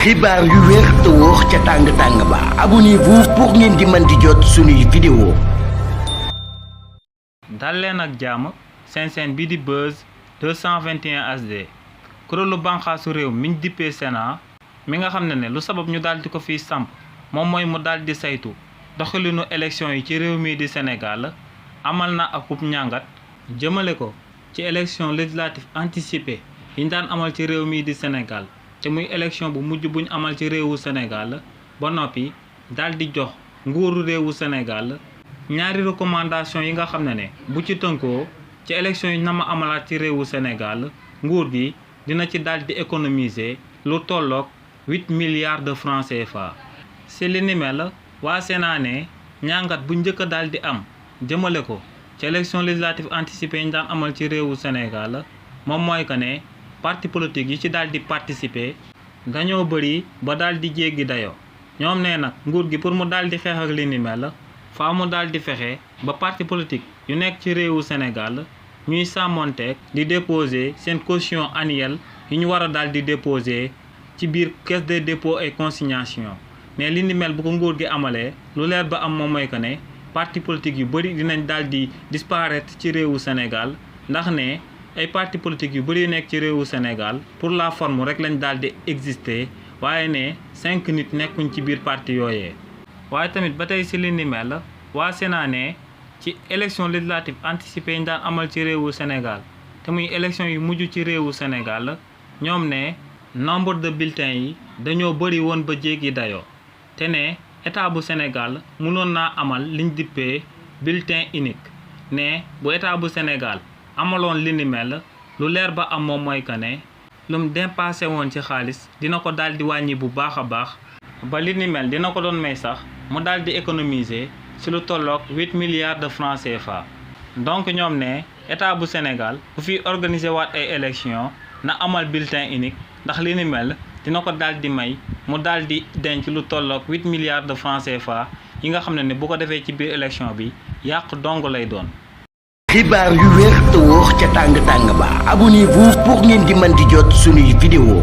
xibaar yu wér te wóor ca tàng ba abonnez-vous pour ngeen di mën di jot suñuy vidéo. dal leen ak jàmm seen bi di Buzz 221 HD kuréelu bànqaasu réew miñ dippee Sénat mi nga xam ne lu sabab ñu daal di ko fiy samp moom mooy mu daal di saytu doxalinu élection yi ci réew mii di Sénégal amal na akub ñàngat jëmale ko ci élection législative anticipée yi ñu daan amal ci réew mii di Sénégal te muy élection bu mujj buñ amal ci réewu Sénégal ba noppi daal di jox nguuru réewu Sénégal ñaari recommandation yi nga xam ne bu ci tënkoo ci élection yi na ma amalaat ci réewu Sénégal nguur gi dina ci daal di économiser lu tolloog 8 milliards de francs CFA. si li ni mel waa Sénat ne ñàngat bu njëkk a daal di am jëmale ko ci élection législative anticipée yi ñu daan amal ci réewu Sénégal moom mooy que ne parti politique yi ci daal di participer dañoo bëri ba daal di jéggi dayoo ñoom ne nag nguur gi pour mu daal di xeex ak li ni mel faa mu daal di fexe ba parti politique yu nekk ci réewu Sénégal ñuy sàmmonteeg di déposer seen caution annuelle yi ñu war a daal di déposer ci biir caisse de dépôt et consignation ne li ni mel bu ko nguur gi amalee lu leer ba am moom mooy que ne parti politique yu bëri dinañ daal di disparaître ci réewu Sénégal ndax ne ay parti politique yu bëri yu nekk ci réewu Sénégal pour la forme rek lañ daal di exister waaye ne 5 nit nekkuñ ci biir parti yooyee. waaye tamit ba tey si li ni mel waa Sénat ne ci élection législative anticipée yi ñu daan amal ci réewu Sénégal te muy élection yu mujj ci réewu Sénégal ñoom ne nombre de bulletins yi dañoo bëri woon ba jéggi dayoo te ne état bu Sénégal mënoon naa amal liñ dippee bulletin unique ne bu état bu Sénégal amaloon li ni mel lu leer ba am moom mooy que ne lum dépassé woon ci xaalis dina ko daal di wàññi bu baax a baax ba li ni mel dina ko doon may sax mu daal di économiser ci lu tolloog 8 milliards de francs CFA. donc ñoom ne état bu Sénégal bu fi organiser waat ay élection na amal bulletin unique ndax li ni mel dina ko daal di may mu daal di denc lu tolloog 8 milliards de francs CFA yi nga xam ne bu ko defee ci biir élection bi yàq dong lay doon. xibaar yu wér te wóor ca tàng ba abonnez-vous pour ngeen di mën di jot suñuy vidéo.